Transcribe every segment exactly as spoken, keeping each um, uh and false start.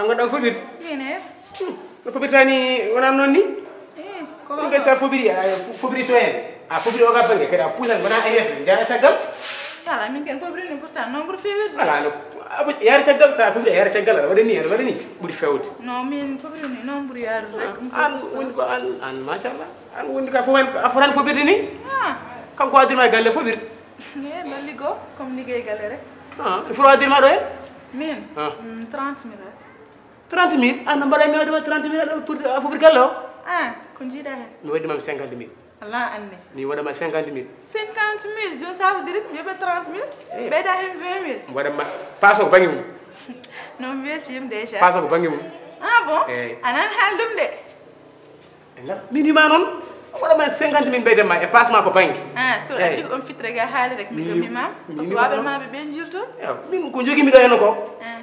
An gonɗa ko fobirde? Min he. Hmm. No fobirta ni wona noon ni? Eh, ko ɗum kay sa fobiri, a fobiri to en. A fobiri o ga bannge, kadi a puusan wona e yeeso, jaara caggal. Ala, min ken fobiri ni pourtant noon ɓuri fewirde. Ala, no. Abo yaari caggal, sa fobiri yaari caggal, aɗa waɗa ni, aɗa waɗa ni. Ɓuri fewde. Non, min fobiri ni noon ɓuri yaarude rek. An woni ko an, an machallah. An woni ka fof a fotani fobirde ni? Ah. Kanko addirma e galle fobirde. Eh, balli goo, comme liggey galle rek. Ah, il faut addirma ɗo en? Min? Ah. Mm, trente mille rek. Trente mille? An no mbaɗa mi waɗa trente mille aɗa pour a fobir galle o? Ah, ko jiiɗa hen? Mi waɗi ma cinquante mille. Ala anne. Mi waɗa ma cinquante mille. Cinquante mille, joni ça veut dire mi yoɓe trente mille, eh, ɓeyda hen vingt mille. Mi waɗa ma passe o ko bannge mum. Non, mi weltima déjà. Passe o ko bannge mum. Ah bon? Eyi. A nani haali ɗum de. Min wima noon, waɗa ma cinquante mille ɓeydan ma e passe ma ko bannge. Ah, to a jogi on fitre ga haali rek, mi ɗomima. Parce que waɓe ma ɓe ɓen jilto. Min ko jogimi ɗo henno ko. Ah.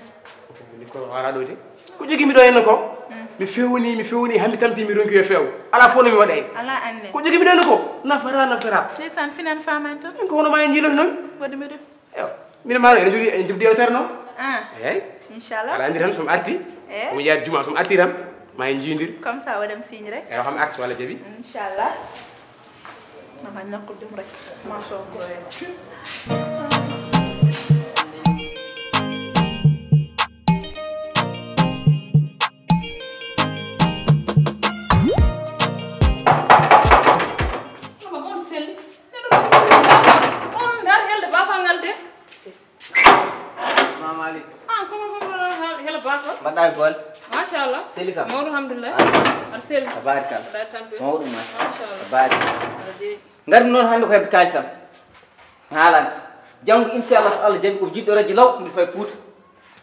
Ko wala ɗo de. Ko jogimi ɗo henno ko. Mi fewni, mi fewni, hami tampi mi ronki yo few. Ala fof no mi waɗa hen. Ala anne. Ko jogimi ɗo henno ko. Nafara, nafara. Ndeysaan, finan faman tan. Min ko hono ma en jiiloto noon. Waɗumi ɗum. Eyo, min ma ene jogii, ene jogii yewtere noon. Ah. Eyi. Inchallah. Aɗa anndi tan, so mi arti. Eh. Ko mi yahat juma, so mi arti tan, ma en jiindir. Comme ça, waɗam signe rek. Eyo, xam arti walla jaɓi. Inchallah. Nama ñakko jom rek. Ma so ko. Mama, on selli. Neɗɗo ɗum ɗum ɗum ɗum. On ndar helde bafal ngal de. Assalamu aleykum. Ah, comment ça va, hel bafal? Mbaɗɗa e golle? Machallah. Selli kam? Mawɗo, alhamdulillah. Aɗa selli? Tabarikalla. Mbaɗɗa e tampere? Mawɗo, machallah. Tabarikalla. Aɗa deeƴi. Ngarmi noon hannde ko heɓde kaalisam. Haalande. Janngo, inchallah, so Allah jaɓi, ko jiɗɗo radio law, mbiɗa fayi Fuuta.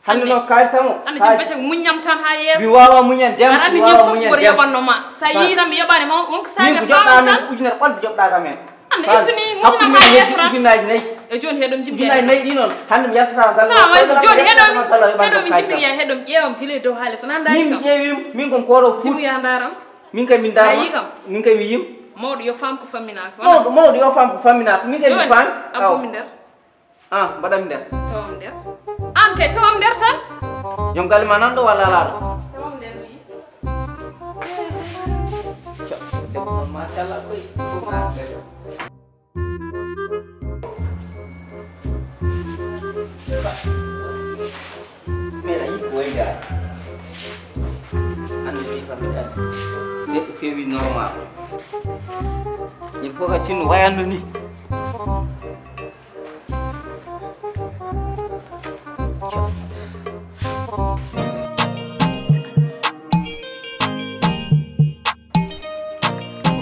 Hannde noon, kaalisam o, hannde jom becce ko muññam tan haa yeeso. Mi waawaa muññande, aɗa anndi mi waawaa muññande. Ñin fof ko yoɓanno ma. So a yii tan mi yoɓaani ma, won ko saage faamu tan. Ujunere ɓolde joɓɗa kam heen. Hannde ittu ni, muññam haa yeeso tan. Ujunnaji nayi. E jooni heɗom jimɗi. Ujunnaji nayi ɗi noon, hannde mi yaltata galle. Sa waɗi jooni heɗom, heɗom jimɗi, heɗom ƴeewam gila e dow haa les. Nanda min mi ƴeewi, min ko kooro Fuuta. Jimuya ndaram. Min kay min ndaarma. A yii kam? Min kay mi yim. Mawɗo yo faam ko famminaa ko. Mawɗo, mawɗo yo faam ko famminaa ko. Min kay mi faami. Jooni, abbu mi nder. Ah, mbaɗam nder. Tawam nder. Aan kay, tawam nder tan. Jom galle ma nan ɗo walla alaa ɗo? Tawam nder wi. Cok, debbo noon, machallah, koy. Mais a yii ko wayi ndaa. Hannde mi kam mi ɗaɗi. Neɗɗo feewi normal. Il faut que cinno wayanno ni.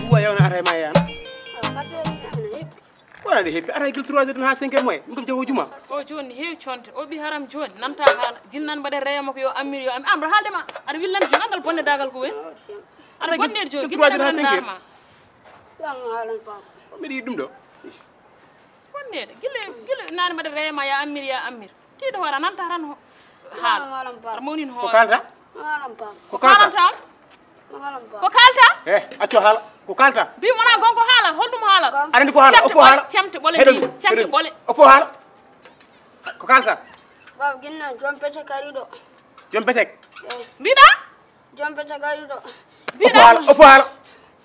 Huwa yawna ata e ma yana. Wona ɗe heppi, ara gila trois heures haa cinq heures moyen, min kam jawo juma. O jooni ne heewi conte, o ɓi haram jooni, nanta haala, jinnan mbaɗe reya makko yo ammir, yo ammir, an mbaɗa haalde ma, aɗa willan jooni, anngal bonne dagal ko woni. Aɗa bonneede jooni, gila trois heures haa cinq heures. Mbiɗa yiɗi ɗum ɗo. Bonneede, gila, gila naane mbaɗa reya ma, ya ammir, ya ammir. Tiiɗo hoore, a nanta tan ho-, haala. Aɗa mawnin hoore. Ko kalta? Ko kalta? Ko kalta? Eh, accu haala. Ko kalta? Mbi wona gonko haala, holɗum haala? Aɗa anndi ko haala, oppo haala. Cemte ɓole mbi, cemte ɓole. Oppo haala. Ko kalta? Baba, ginna jom pecce kariɗo. Jom pecce? Eh. Mbiɗa? Jom pecce kariɗo. Mbiɗa? Oppo haala, oppo haala.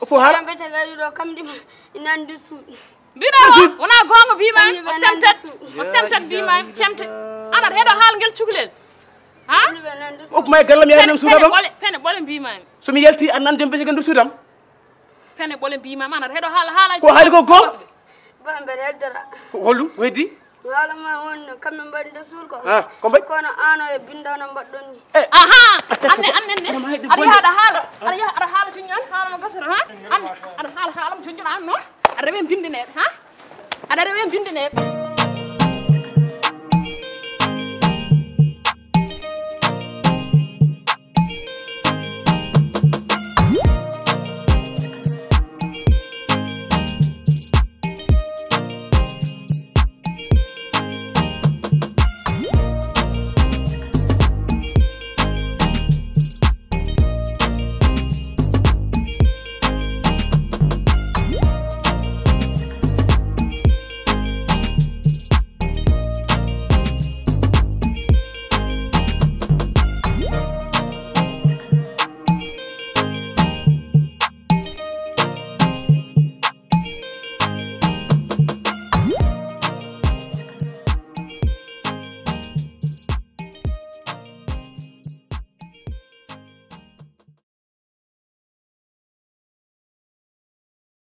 Oppo haala. Jom pecce kariɗo, kam ɗi ma, ina nder suuɗi. Mbiɗa o, wona goonga mbiima, o semtat, o semtat mbiima, cemte. An aɗa heɗo haal ngel cukalel. Ha? Okku ma e gallam yaade nam suuda ɗam. Pene ɓole, pene ɓole mbiima. So mi yalti an nan dem bese gandu suudam. Pene ɓole mbiima, an aɗa heɗo haal, haala. Ko haali ko goonga. Ba mbeɗa heddora. Ko holɗum? Ko heddi? Haala ma won kamɓe mbaɗi nde suul ko. Ah, ko mbaɗi? Kono ano e binndano mbaɗɗon ni. Eh. Aha, anne, anne, anne. Aɗa yaha aɗa haala, aɗa yaha aɗa haala cuñi an, haala mo gasata, ha? Anne, aɗa haala, haala mo cuñi an noon. Aɗa rewe bindineede, ha? Aɗa rewe bindineede.